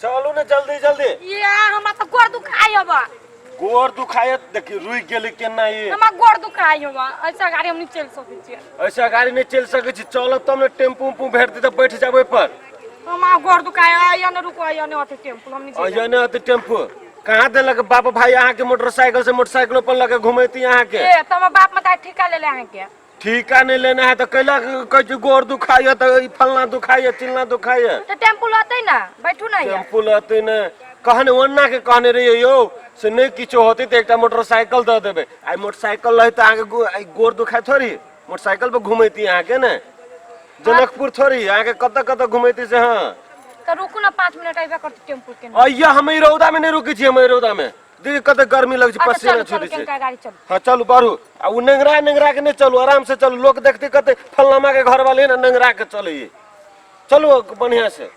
चलू ने जल्दी जल्दी। ये हमरा तऽ गोड़ दुखाइ हबा। गोड़ दुखायत देखी रुकि गेलै केना ई। हमरा गोड़ दुखाइ हबा, ऐसा गाड़ी हम नहीं चल सकै छियै। ऐसा गाड़ी नहीं चलि सकै छी, चलब तब ने टेम्पू उम्पू भेटतै तऽ बैठ जाब ओहि पर। हमरा गोड़ दुखाइ आइया ने, रुको, आइया ने अथी टेम्पू हम नहीं अहिया ने अथी टेम्पू कहाँ देलक बाप भाई अहाँके मोटरसाइकिल से मोटरसाइकिल पर लगे घुमैती अहाँके? ए तऽ हमर बाप मतारी ठेका लेले अहाँके। ठीका नहीं लेना है तो कैला कहै छी गोड़ दुखाइए तऽ ई फलना दुखाइए चिलना दुखाइए। तऽ टेम्पू लतै ना, बैठू ना यहाँ। टेम्पू लतै ने, कहने ओन्ना के कहने रहियै यौ से नहि किछो होतै तऽ एकटा मोटरसाइकिल दऽ देबै। आइ मोटरसाइकिल रहै तऽ अहाँके आइ गोड़ दुखाइ थोड़ी, मोटरसाइकिल पर घुमैती अहाँके ने, जनकपुर थोड़ी अहाँके कतऽ कतऽ घुमैती से। हाँ तऽ रुकू ना 5 मिनट, अइबे करतै टेम्पू के। अइया हम ई रौदा में नहि रुकै छी, हम ई रौदा में देखियौ कते गर्मी लगै छै, अच्छा, पसीना चलू, छूटै चलू, छै। केनका गाड़ी चलू। हाँ चलू बढ़ू, आ ओ नेंगरा नेंगरा के नहि चलू, आराम से चलू, लोक देखते कते फलनामा के घर वाले ने नेंगरा के चलैए। चलू बढ़िया से।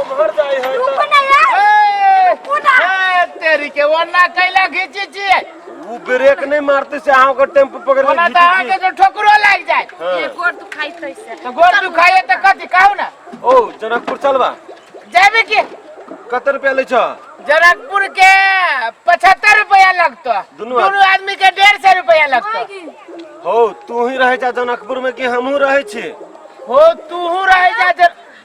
उम्हर जाइ है रुकू ना यार, रुकू ना। ए, तेरी के ओना कैला घीची छियै? उ ब्रेक नहीं मारते से अहाँ ओकर टेम्पू पकड़ के ओना तऽ घीचै अहाँके छी। जो ठोकरो लागि जाय। हाँ। ये गोड़ दुखाइ छै से। तऽ गोड़ दुखाइए तऽ कथी कहू ने। ओ जनकपुर चलबा? जेबी की? कते रुपया लै छ? जनकपुर के 75 रुपया लगतो। दुनू दुनू आदमी के 150 रुपया लगतो। हो तू ही रहे जा जनकपुर में कि हमहू रहे छी? हो तूहू रहे जा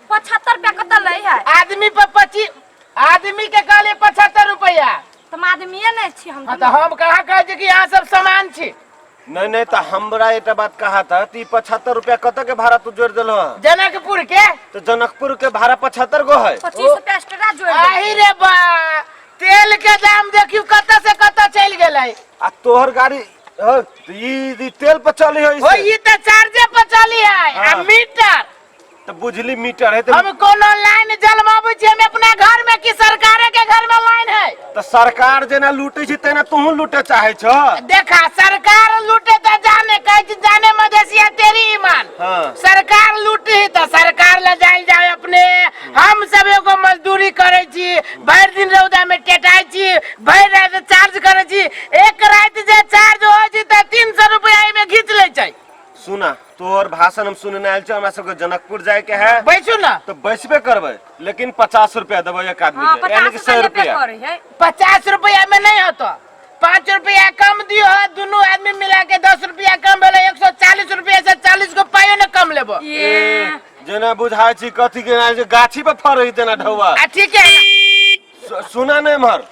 75 रुपया कतऽ लै है? आदमी पर 25, आदमी के कहलिए 75 रुपया। तऽ आदमीए नहि छी हम। हाँ, तऽ हम कहाँ कहै छी कि यहाँ सब सामान छी। नहीं नहीं, तो हमरा एकटा बात कहा था कि 75 रुपया कतऽ के भाड़ा तू जोड़ देलह? जनकपुर के। तो जनकपुर के भाड़ा 75 गो है। 25 रुपया एक्स्ट्रा जोड़ देलकै। आही रे बा, तेल के दाम देखियौ कतऽ से कतऽ चलि गेलै। आ तोहर गाड़ी हौ, तऽ ई तेल पर चली है? ओ ई तऽ चार्जे पर चली है आ हाँ। मीटर। तऽ बुझली मीटर है तऽ हम कोनो लाइन जलमाबै छी हम अपना घर में कि सरकारे के घर में लाइन है? तऽ सरकार जेना लूटे छै तेना तोहू लूटे चाहे छ। देखा सरकार लूटे तऽ जाने कहै छी जाने मधेसिया तेरी ईमान। हाँ। सरकार लूटी तऽ सरकार ले जायल जाए अपने। हम सब एगो मजदूरी करै छी, भरि दिन रौदा में टेटाइ छी, भरि राति चार्ज करै छी, एक राति जे चार्ज होइ छै तऽ 300 रुपया एहिमे घीच लै छै। सुना तोहर भाषण हम सुनने आयल छी, हमरा सबके जनकपुर जाय के है। बैसू ना। तो बैसबे करबै, लेकिन 50 रुपया देबै एक आदमी हाँ, के, यानी कि 50 100 रुपया लेबे रुपया। करै है। 50 रुपया में नहीं होतो, 5 रुपया कम दियो, दुनू आदमी मिला के 10 रुपया कम भेलै, 140 रुपया से 40 गो पाइयो ने कम लेबो। ये जेना बुझाइ छी कथी के जे गाछी पर फड़ै तेना ढौआ। आ ठीक है। सुना ने एम्हर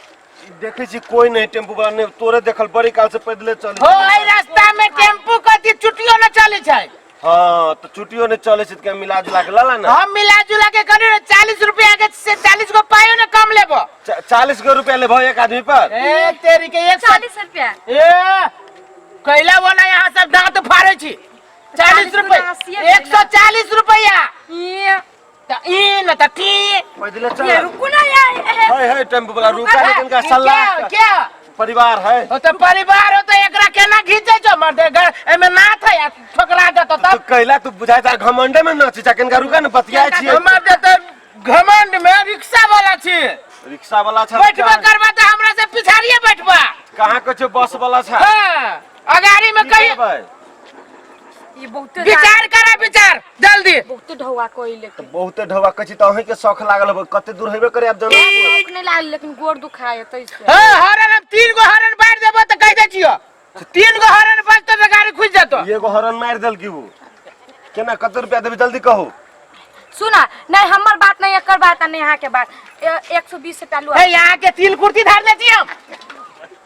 देखै छी कोई नहीं टेम्पू वाला नहीं, तोरे देखल बड़ी काल से पैदले चलै हो एहि रास्ता में टेम्पू कथी चुटियो न चलै छै। हाँ तो चुटियो नहीं चलै छै त मिला जुला के लला ना। हम मिला जुला के करी ने 40 रुपया के से 40 गो पाइयो न कम लेबो। 40 गो रुपया लेबो एक आदमी पर? ए तेरी के एक सौ 40 रुपया। ए कैला वाला यहाँ सब दांत फाड़े छी। 40 40 रुपया, अस्सी रुपया। 140 रुपया। ये त ई न त की पैदले चल। ये रुकू ना यार। है है टेम्पू वाला रुका, लेकिन का क्या सलाह क्या परिवार है। ओ त परिवार हो त एकरा केना घीचे छौ मर्दे घर एमे नाथ है या ठोकरा देतो तू तब। कैला तू बुझाय ता घमंडे में नची चा, केनका रुका न बतियाय छी। हमर दे त घमंड में रिक्शा वाला छी। रिक्शा वाला छ। बैठबा करबा त हमरा से पिछाड़िए बैठबा। कहाँ के छौ बस वाला छ? हां अगाड़ी में की कही करबै? ई बहुते विचार करा, विचार जल्दी। बहुते ढौआ कोई लेके। बहुते ढौआ कहै छी त अहीं के शौख लागल होबै, कते दूर हेबे करे आब जनकपुर। शौख नहीं लागल लेकिन गोड़ दुखाय तै से। हां हरन हम 3 गो हरन बारि देबो त कहि दै छियो, 3 गो हरन बजतो त गाड़ी खुजि जेतो। एगो हरन मारि देलकी उ। केना कते रुपया देबै जल्दी कहू। सुना नहीं हमर बात नहीं एकर बात नहीं यहाँ के बात। 120 रुपया लू। हे यहाँ के तिल कुर्ती धार ले छी हम,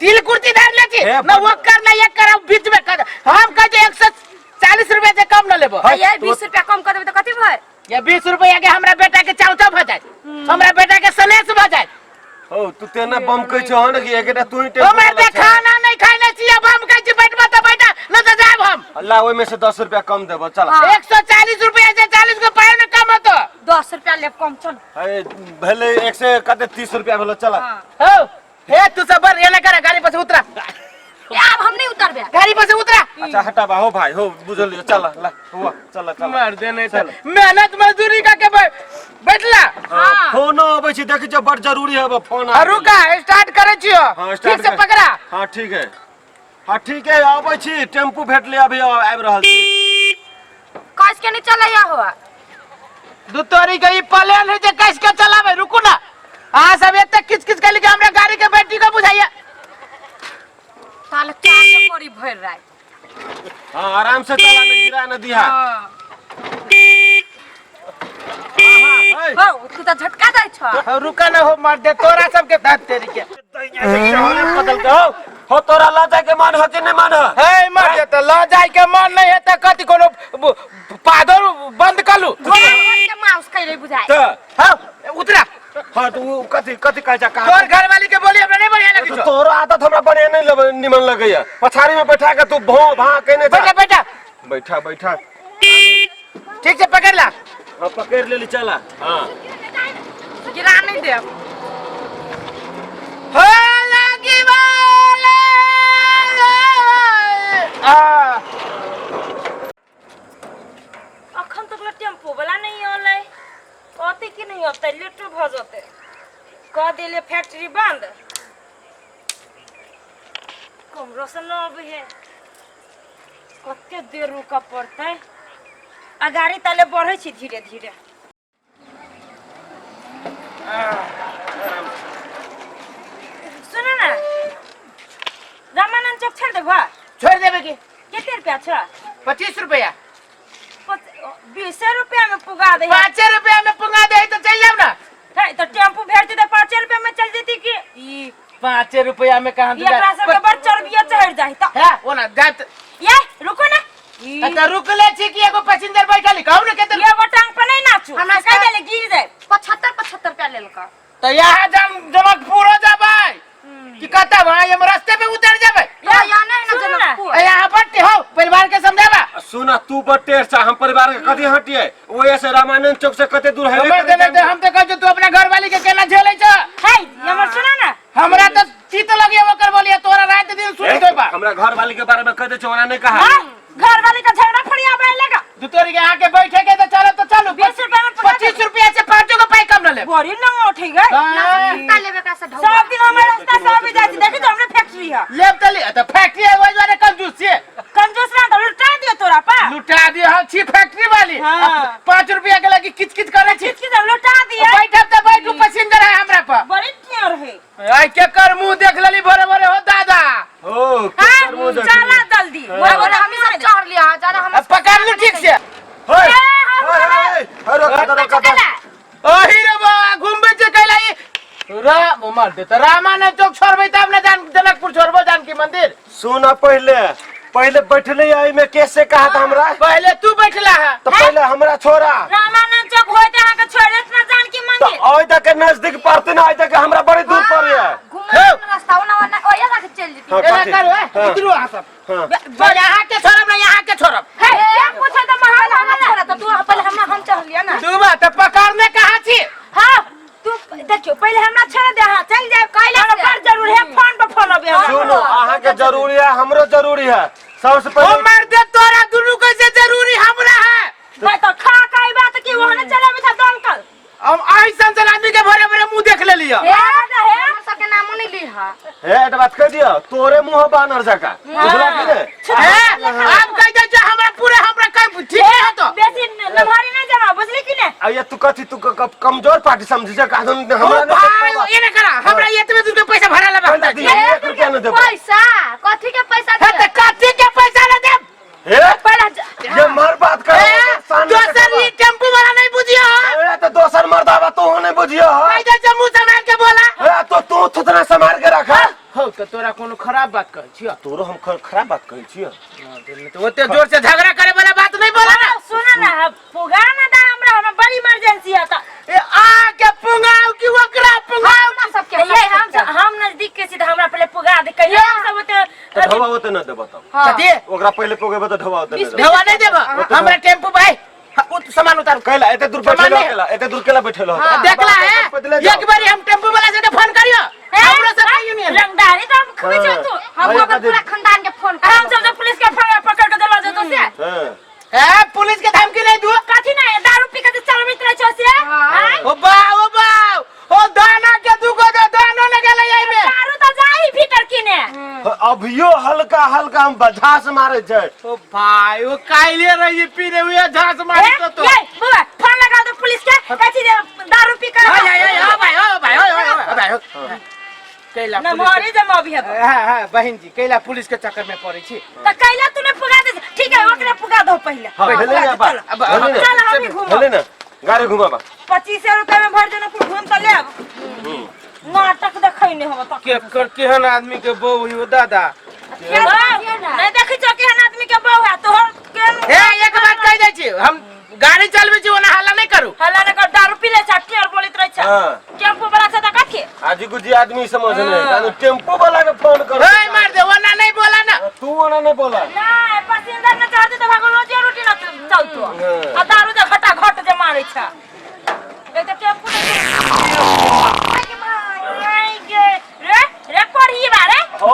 तिल कुर्ती धार ले छी हे, ना वो कर ना एक कर बीच में कर, हम कहै छी 140 रुपया से कम न लेबो। है, ये तो- 20 रुपया कम कर देबै त कथी भय? ये 20 रुपया के हमरा बेटा के चाव चाव भ जाए, हमरा बेटा के सनेस भ जाए। हो तू तेना बम कहै छौ हन कि एकटा तू ही टेम्पू हमर वाला ते छौ। खाना नहीं खाइले छी अब हम कहै छी बैठबा त बैठा न त जाब हम। अल्लाह ओइ में से 10 रुपया कम देबो चल। हाँ। 140 रुपया से 40 गो पाइ न कम होतो। 10 रुपया लेब कम चल। अरे भेलै एक सए कते 30 रुपया भेलो चल। हाँ। हो हे तू सब बर एना कर गाड़ी पर से उतरा। ए, अब हम नहीं उतरबे। गाड़ी पर से उतरा। अच्छा हटाबा हो भाई हो बुझलियो चल ला हुआ चल चल। मार देने चल। मेहनत मजदूरी का के बैठला। हाँ। फोन अबै छै देखै छियै बड़ जरूरी है फोन आ रुका स्टार्ट करै छियो। हाँ, स्टार्ट ठीक से कर। पकड़ा। हाँ ठीक है। हाँ ठीक है, अबै छी, टेम्पू भेटले अभी आबि रहल छी। कस के नहीं चलैया हुआ। दू तोरी के ई प्लेन है जे कस के चलाबै। रुकू ना, अहाँ सब एते किच किच कैली कि हमरा गाड़ी के बैटरी के बुझाइया। ताले चार्ज करी भरि राति। हाँ आराम से चला, न गिरा न दिहा। हाँ। हाँ, हाँ, हो, तू तऽ झटका दै छ। हो, रुका ना हो मर दे तोरा सबके दांत तेरी के। बदल के हो हो तोरा ल जाय के मन हो कि नहीं मन हो? हे मर दे त ल जाय के मन नहीं है त कथि कोनो पादर बंद कलू। घोड़ा के माउस कैले बुझाय। त हां उतरा। हाँ तो उ कथि कथि कहै छ? तोर घर वाली के बोली हमरा नहीं बढ़िया लगी तो छौ। तोरो आदत हमरा बढ़िया नहीं लगे, निमन लगैया। पछाड़ी में बैठा के तू भौ भा केने जा। बैठा बैठा बैठा बैठा, ठीक से पकड़ ला। हाँ पकड़ लेली, चला। हाँ गिरा नहीं देब। हो लगी वाले आ। अखन तक ले टेम्पो वाला नहीं अलै, अतै कि नहीं अतै? लेटो भऽ जेतै। कह देले फैक्ट्री बंद, कमरो से न अबै है। कते देर रुकऽ पड़तै? आ गाड़ी तले बढ़ै छै धीरे धीरे। सुन ना, रामानंद चौक छोड़ देबह? छोड़ देबे की। कते रुपया छ? 25 रुपया। 20 रुपया में पुगा दे। 5 रुपया में पुगा दे तो चल जाओ ना। है तो टेम्पू भेज देते, 5 रुपया में चल जेती कि ई 5 रुपया में कहाँ? ई एकरा सबके बड़ चर्बिया चढ़ जाई त। है ओ ना जात। ये रुको ना ई। त रुक ले छी कि एगो पैसेंजर बैठल कहू ने केते। ये टांग पर नहीं नाचू। हमरा कह देले गिर जाए। 75 75 रुपया लेलका। त यहाँ जाम जनकपुर जबै कि कतऽ भाई, हम रास्ते पे उतर जेबै। या या नहीं ना सुन ना। जनकपुर। ए, यहाँ बट्टी हो परिवार के समझाबा। सुन, तू बटेर छ, हम परिवार के कथी हटिए? ओए से रामानंद चौक से कते दूर है? हमर देने दे, हम तो कहै तू अपना घर वाली के केना झेलै छ। है हमर सुना ना। हमरा तो चित लगिए ओकर बोलिए, तोरा रात दिन सुन देबा। हमरा घर वाली के बारे में कह दे छो, ओना नहीं कहा। हाँ, घर वाले का झगड़ा फरियाबे लगा। दू तोरी के यहाँ के बैठे के तो चलो तो चलो। 20 रुपया में पकड़। 25 रुपया से पांचों को पाई कम न ले। बड़ी नंगा उठी गए। हाँ। कुत्ता लेबे का से ढौआ। सब दिन हमारे रास्ता से आबे जाय छै, देखी तो हमरे फैक्ट्री है। लेब त ले त फैक्ट्री है ओइ दुआरे कंजूस छियै। कंजूस ना तो लुटा दियो तोरा पा। लुटा दियो, हम छी फैक्ट्री वाली। हाँ। 5 रुपया के लगी किच किच करे छी। किच किच लुटा दिए। बैठब त बैठू, पैसेंजर है हमरा पर। बड़ी टियर है। आई के कर मुंह देख लेली भोरे भोरे हो दादा। हो हाँ, केकर मुंह देखली? चला जल्दी। हाँ। और हम सब चढ़ लिया ज्यादा हम। अब पकड़ लू ठीक से। होय, ए, हम होय, होय, होय, रोका दो, रोका दो। ओही रे बा घुमबे जे कैला ई राम मर दे त रामानंद चौक छोड़बै तब ने जान जनकपुर छोड़बो जानकी मंदिर। सुन, पहले पहले बैठले आई में कैसे कहा था हमरा? पहले तू बैठला है। तो पहले हमरा छोड़ा। रामानंद चौक होते अहाँ के छोड़ देत ना जानकी तो मंदिर। ओइ तक के नजदीक पड़ते ना, ओइ तक के हमरा बड़ी दूर पड़े है। घूमे रास्ता ओना ओना ओया लाके चल जेती। हाँ, एना कथी? करू है। हाँ। उतरू अहाँ सब। हाँ। बस यहाँ के छोड़ब ना यहाँ के छोड़ब। हे, क्या पूछे तो पहले महाराज हमरा छोड़ा तो तू पहले हम हम चढ़ लिया ना। तू बा त पकड़ने कहाँ छी? हाँ तू देखियो, पहले हमरा छोड़ दे, हाँ चल जाए। कैला हमरा से? बड़ जरूर है, फोन पर फोन अबे हमरा। सुनो, अहाँ के जरूरी है, हमरो जरूरी है। सबसे ओ पहले मर दे तोरा दुनू कैसे जरूरी हमरा है। भाई तो खा के आई बात की वहां चलाबे था दमकल। हम ऐसन सन आदमी के भोरे भोरे मुंह देख लेलियो। हे हे। हमर सबके नामो नहीं ली हा। हे, एक बात कह दियो, तोरे मुंह बानर जका बुझला कि ने? हे, आप कह दे जो हमरा पूरे हमरा कह ठीक है तो बेसी नमहरी नहीं जमा, बुझली कि ने? आ ये तू कथी तू कमजोर पार्टी समझी छ का? ओ हमरा नहीं भाई ये ना करा हमरा ये दूर के पैसा भरा लेबा। पैसा दियो, 1 रुपया न देबो। पैसा कथी के पैसा हे दे? त कथी के पैसा न देब? हे, पहले ये मर बात कर। दोसर ई टेम्पू वाला नहीं बुझियो। ए तो दोसर मर्दावा तू नहीं बुझियो। कह दे जो मुंह संभाल के बोला। ए तो तू थुतना संभाल के रखा। हो त तोरा कोनो खराब बात कहै छियो? तोरो हम खराब बात कहै छियो? तो ओते जोर से झगड़ा करे वाला बात नहीं बोला ना। सुना ना, पुगा ना दा हमरा, हमरा बड़ी इमरजेंसी है तो। ए आ के पुंगाओ कि ओकरा पुंगाओ? हमरा सबके ये हम नजदीक के सीधा हमरा पहले पुगा दे कहियो हम सब ओते। तो ढवा ओते न देबो तब। हाँ। कथी? ओकरा पहले पोगेबो तो ढवा ओते न देबो। ढेवा नहीं देबो हमरा टेम्पू भाई। हाँ, सामान उतारू। कैला एते दूर सामान बैठल नहीं। केला एते दूर केला बैठल हो? हाँ। देखला है। पैदले जाओ। एक बारी हम टेम्पू वाला से फोन करियो, हमरो सब के यूनियन। रंगदारी तो हम खुबे हाँ। छौ तू। हम भाई, अपन पूरा खानदान के फोन हम सब तो पुलिस के फोन पकड़ के दिला जेतो से। हाँ। ए पुलिस के धमकी नहीं दू। कथी नहीं, दारू पी के चलबैत रहे छौ से? हाँ। ओ बा ओ बा ओ दाना के दुगो दो दानो न गेलै एहि में। दारू तो जाई भीतर किने। अभियो हल्का हल्का। हम झास मारे छै। ओ भाई, ओ काइले रही पीने हुए झांस मारी तो तो ये बुआ, फोन लगा दो पुलिस के, कथी दे दारू पी कर। हाय हाय हाय, भाई ओ भाई ओ ओ भाई ओ कैला न पुलिस मरी जम अभी के- हाँ हाँ बहन जी, कैला पुलिस के चक्कर में पड़े छी। त कैला तूने पुगा दे, ठीक है, ओकरे पुगा दो पहले। हाँ, भेलै ने बा। अब भेलै ने। चल हम घूमब। भेलै ने, गाड़ी घुमाबा। 25 रुपया में भर जनकपुर घूम त लेब, नाटक देखै नहीं हम तक। के केहन आदमी के बहू हो दादा? नहीं देखै छौ केहन आदमी के बहू है तोहर, केहन। हे, एक बात कह दै छी, हम गाड़ी चलबै छी, ओना हल्ला नहीं करू। हल्ला नहीं कर, दारू पी ले छ, टेर बोलैत रहै छ। हाँ। टेम्पू वाला छ त कथी? आजी गुजी आदमी समझ नहीं, कारण टेम्पो वाला के फोन कर। हे मार दे, ओना नहीं बोला ना। तू ओना नहीं बोला। नहीं, पैसेंजर न चढ़ते त भागो, रोजी रोटी न चलतो। हाँ। आ दारू जे घटा घट जे मारै छ, एक त टेम्पू नहीं गे रे रे करही बारे। हो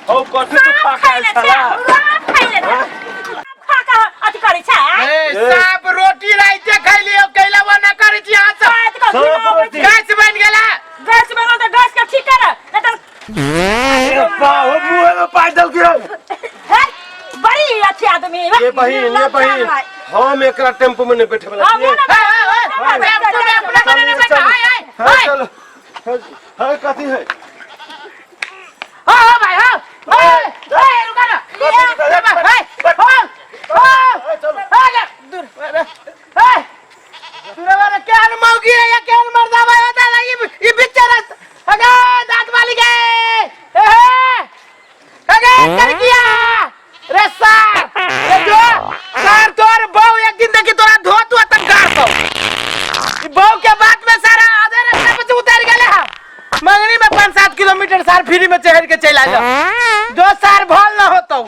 हो, कथी तू साफ खा खाइले खाइल छ। छला? साफ खाइले छ, खा का अथी करै छ, आँ? ए ए। साफ रोटी राइते खैलियो, कैला ओना करै छी अहाँ सब? रात के साफ घिना अबै रोटी। छै। गैस बन गेला। गैस बनल त गैस के ठीक कर, नहीं त ए बा, हो मुंह में पाइ दल के। हे, बड़ी अथी आदमी है। ये बहिन, ये बहिन, हम एकरा टेम्पो में नहीं बैठे वाला हम छियै। ना। हे, हे, हे, टेम्पू में अपना बने नहीं बैठा। हाय हाय। हाँ, हाय। चलो। हाँ, कथी है? हो हो भाई, हो हो, ए रुका ना। कथी? ए भाई, हो हो। हाँ, चलो। हो जा दूर। ए दूर बारे, केहन मौगी है या केहन मर्दा भाई होता है ये ये बेचारा अगे दांत वाली के। ए हे अगे कर किया रे सार रे, जो सार तोर बहू एक दिन देखी तोरा धो तू तक गाड़ तो ई बहू के बात में सारा आधे रास्ते पे से उतर गेले है। मंगनी में 5-7 किलोमीटर सार फ्री में चढ़ के चला जा।